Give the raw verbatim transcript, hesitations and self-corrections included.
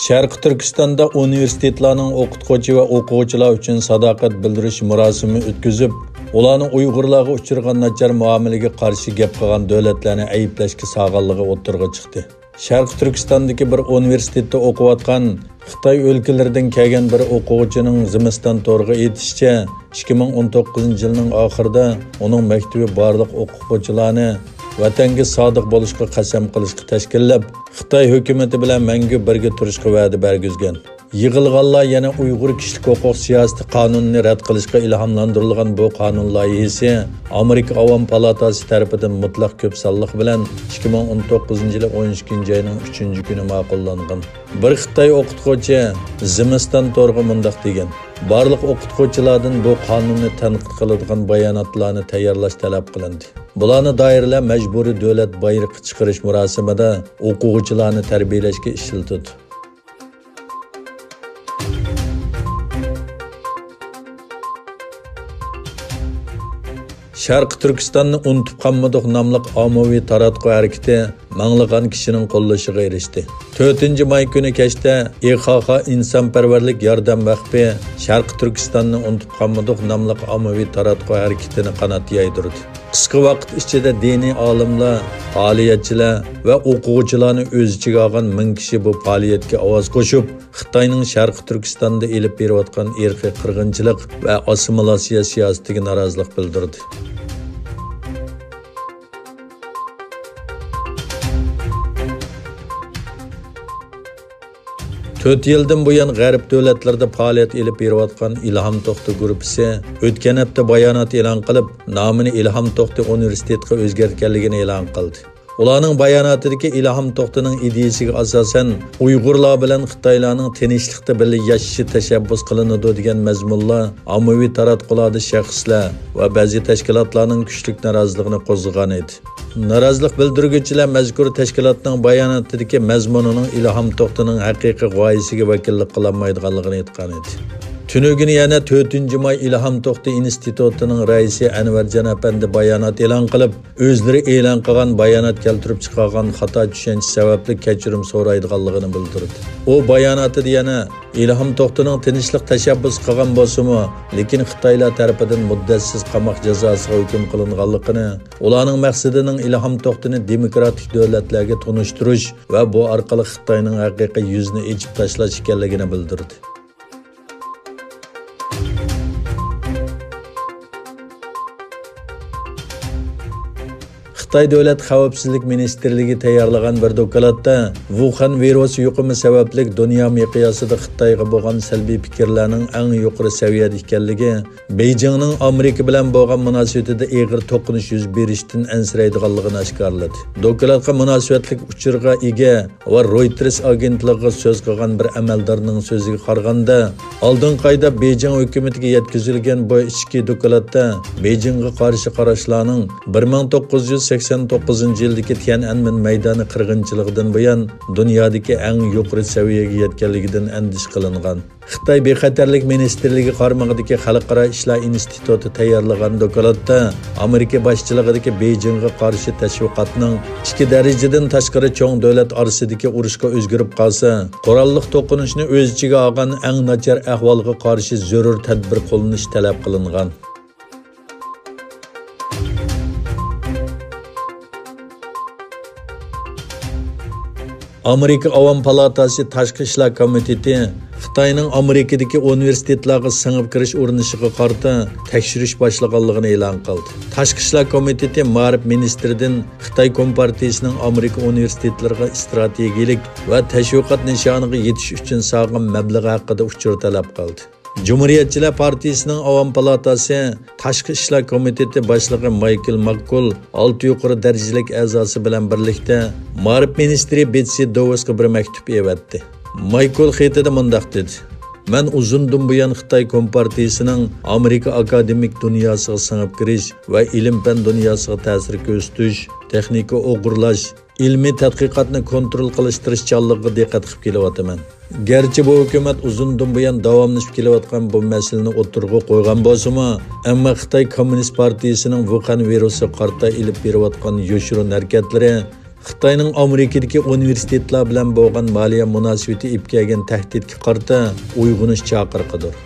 شەرقىي تۈركىستاندا ئۇنىۋېرسىتېتلارنىڭ ئوقۇتقۇچى ۋە ئوقۇغۇچىلار ئۈچۈن ساداقەت بىلدۈرۈش مۇراسىمى ئۆتكۈزۈپ، ئۇلارنىڭ ئۇيغۇرلارغا ئۇچرىغان ناچار مۇئامىلىگە قارشى گەپ قىلغان دۆلەتلەرنى ئەيىبلەشكە سالغانلىقى ئوتتۇرىغا چىقتى. شەرقىي تۈركىستاندىكى بىر ئۇنىۋېرسىتېتتا ئوقۇۋاتقان خىتاي ئۆلكىلىرىدىن كەلگەن بىر ئوقۇغۇچىنىڭ زىمىستان تورىغا ئېيتىشىچە، ئىككى مىڭ ئون توققۇزىنچى يىلنىڭ ئاخىرىدا ئۇنىڭ مەكتىپى بارلىق ئوقۇغۇچىلارنى ۋەتەنگە سادىق بولۇشقا قەسەم قىلىشقا تەشكىللەپ، خىتاي ھۆكۈمىتى بىلەن مەڭگۈ بىرگە تۇرۇشقا ۋەدە بەرگۈزگەن. يىغىلغانلار يەنە ئۇيغۇر كىشىلىك ھوقۇق سىياسىتى قانۇنىنى رەت قىلىشقا ئىلھاملاندۇرۇلغان بۇ قانۇن لايىھىسى ئامېرىكا ئاۋام پالاتاسى تەرىپىدىن مۇتلەق كۆپ سانلىق بىلەن ئىككى مىڭ ئون توققۇزىنچى يىلى ئون ئىككىنچى ئاينىڭ ئۈچىنچى كۈنى ماقۇللانغان. بىر خىتاي ئوقۇتقۇچى زىمىستان تورىغا مۇنداق دېگەن: «بارلىق ئوقۇتقۇچىلاردىن بۇ قانۇننى تەنقىد قىلىدىغان باياناتلارنى تەييارلاش تەلەپ قىلىندى. بۇلارنى دائىرىلەر مەجبۇرىي دۆلەت بايرىقى چىقىرىش مۇراسىمىدا ئوقۇغۇچىلارنى تەربىيەلەشكە ئىشلىتىدۇ.» شەرقىي تۈركىستاننى ئۇنتۇپ قالمىدۇق ناملىق ئاممىۋى تاراتقۇ ھەرىكىتى مىڭلىغان كىشىنىڭ قوللىشىغا ئېرىشتى. تۆتىنچى ماي كۈنى كەچتە ئىخاخا ئىنسانپەرۋەرلىك ياردەم ۋەقپى شەرقىي تۈركىستاننى ئۇنتۇپ قالمىدۇق ناملىق ئاممىۋى تاراتقۇ ھەرىكىتىنى قانات يايدۇردى. قىسقا ۋاقىت ئىچىدە دىنىي ئالىملار، پائالىيەتچىلەر ۋە ئوقۇغۇچىلارنى ئۆز ئىچىگە ئالغان مىڭ كىشى بۇ پائالىيەتكە ئاۋاز قوشۇپ، خىتاينىڭ شەرقىي تۈركىستاندا ئېلىپ بېرىۋاتقان ئىرقىي قىرغىنچىلىق ۋە ئاسسىمىلياتسىيە سىياسىتىگە نارازىلىق بىلدۈردى. تۆت يىلدىن بۇيان غەرب دۆلەتلىرىدە پائالىيەت ئېلىپ بېرىۋاتقان ئىلھام توختى گۇرۇپپىسى ئۆتكەن ھەپتە بايانات ئېلان قىلىپ، نامىنى ئىلھام توختى ئۇنىۋېرسىتېتقا ئۆزگەرتكەنلىكىنى ئېلان قىلدى. ئۇلارنىڭ باياناتىدىكى ئىلھام توختىنىڭ ئىدىيىسىگە ئاساسەن، ئۇيغۇرلار بىلەن خىتايلارنىڭ تىنچلىقتا بىللە ياشىشى تەشەببۇس قىلىنىدۇ دېگەن مەزمۇنلار ئاممىۋى تاراتقۇلاردا شەخسلەر ۋە بەزى تەشكىلاتلارنىڭ كۈچلۈك نارازىلىقىنى قوزغىغان ئىدى. نارازىلىق بىلدۈرگۈچىلەر مەزكۇر تەشكىلاتنىڭ باياناتىدىكى مەزمۇنىنىڭ ئىلھام توختىنىڭ ھەقىقىي غايىسىگە ۋەكىللىك قىلالمايدىغانلىقىنى ئېيتقان ئىدى. تۈنۈگۈن يەنە تۆتىنچى ماي ئىلھام توختى ئىنستىتۇتىنىڭ رەئىسى ئەنۋەرجان ئەپەندى بايانات ئېلان قىلىپ، ئۆزلىرى ئېلان قىلغان بايانات كەلتۈرۈپ چىقارغان خاتا چۈشەنچە سەۋەبلىك كەچۈرۈم سورايدىغانلىقىنى بىلدۈردى. ئۇ باياناتىدا يەنە ئىلھام توختىنىڭ تىنچلىق تەشەببۇسى قىلغان بولسىمۇ، لېكىن خىتايلار تەرىپىدىن مۇددەتسىز قاماق جازاسىغا ھۆكۈم قىلىنغانلىقىنى، ئۇلارنىڭ مەقسىتىنىڭ ئىلھام توختىنى دېموكراتىك دۆلەتلەرگە تونۇشتۇرۇش ۋە بۇ ئارقىلىق خىتاينىڭ ھەقىقىي يۈزىنى ئېچىپ تاشلاش ئىكەنلىكىنى بىلدۈردى. خىتاي دۆلەت خەۋپسىزلىك مىنىستىرلىكى تەييارلىغان بىر دوكلاتتا ۋۇخەن ۋىرۇسى يۇقۇمى سەۋەبلىك دۇنيا مىقياسىدا خىتايغا بولغان سەلبىي پىكىرلەرنىڭ ئەڭ يۇقىرى سەۋىيەدە ئىكەنلىكى، بېيجىڭنىڭ ئامېرىكا بىلەن بولغان مۇناسىۋىتىدە ئېغىر توقۇنۇش يۈز بېرىشتىن ئەنسىرەيدىغانلىقىنى ئاشكارىلىدى. دوكلاتقا مۇناسىۋەتلىك ئۇچۇرغا ئىگە ۋە رويتېرس ئاگېنتلىقىغا سۆز قىلغان بىر ئەمەلدارنىڭ سۆزىگە قارىغاندا، ئالدىنقى ئايدا بېيجىڭ ھۆكۈمىتىگە يەتكۈزۈلگەن بۇ ئىچكى دوكلاتتا بېيجىڭغا قارشى قاراشلارنىڭ بىر مىڭ توققۇز يۈز سەكسەن توققۇزىنچى يىلدىكى تيەنئەنمېن مەيدانى قىرغىنچىلىقىدىن بۇيان دۇنيادىكى ئەڭ يۇقىرى سەۋىيەگە يەتكەنلىكىدىن ئەندىشە قىلىنغان. خىتاي بىخەتەرلىك مىنىستىرلىكى قارمىقىدىكى خەلقئارا ئىشلار ئىنستىتۇتى تەييارلىغان دوكلاتتا ئامېرىكا باشچىلىقىدىكى بېيجىڭغا قارشى تەشۋىقاتنىڭ ئىككى دەرىجىدىن تاشقىرى چوڭ دۆلەت ئارىسىدىكى ئۇرۇشقا ئۆزگىرىپ قالسا، قوراللىق توقۇنۇشنى ئۆز ئىچىگە ئالغان ئەڭ ناچار ئەھۋالغا قارشى زۆرۈر تەدبىر قوللىنىش تەلەپ قىلىنغان. ئامېرىكا ئاۋام پالاتاسى تاشقى ئىشلار كومىتېتى خىتاينىڭ ئامېرىكىدىكى ئۇنىۋېرسىتېتلارغا سىڭىپ كىرىش ئۇرۇنۇشىغا قارىتا تەكشۈرۈش باشلىغانلىقىنى ئېلان قىلدى. تاشقى ئىشلار كومىتېتى مائارىپ مىنىستىرىدىن خىتاي كومپارتىيىسىنىڭ ئامېرىكا ئۇنىۋېرسىتېتلىرىغا ئىستراتېگىيىلىك ۋە تەشۋىقات نىشانىغا يېتىش ئۈچۈن سالغان مەبلىغى ھەققىدە ئۇچۇر تەلەپ قىلدى. جۇمھۇرىيەتچىلەر پارتىيىسىنىڭ ئاۋام پالاتاسى تاشقى ئىشلار كومىتېتى باشلىقى مايكل ماككول ئالتە يۇقىرى دەرىجىلىك ئەزاسى بىلەن بىرلىكتە مائارىپ مىنىستىرى بېتسى دوۋېسقا بىر مەكتۇپ ئېۋەتتى. مايكل خېتىدە مۇنداق دېدى: «مەن ئۇزۇندىن بۇيان خىتاي كومپارتىيىسىنىڭ ئامېرىكا ئاكادېمىك دۇنياسىغا سىڭىپ كىرىش ۋە ئىلىم-پەن دۇنياسىغا تەسىر كۆرسىتىش، تېخنىكا ئوغرىلاش، ئىلمىي تەتقىقاتنى كونترول قىلىش تىرىشچانلىقىغا دىققەت قىلىپ كېلىۋاتىمەن. گەرچە بۇ ھۆكۈمەت ئۇزۇندىن بۇيان داۋاملىشىپ كېلىۋاتقان بۇ مەسىلىنى ئوتتۇرىغا قويغان بولسىمۇ، ئەمما خىتاي كوممۇنىست پارتىيىسىنىڭ ۋۇخەن ۋىرۇسىغا قارىتا ئېلىپ بېرىۋاتقان يوشۇرۇن ھەرىكەتلىرى خىتاينىڭ ئامېرىكىدىكى ئۇنىۋېرسىتېتلار بىلەن بولغان مالىيە مۇناسىۋىتى ئېلىپ كەلگەن تەھدىتكە قارىتا ئويغىنىش چاقىرىقىدۇر.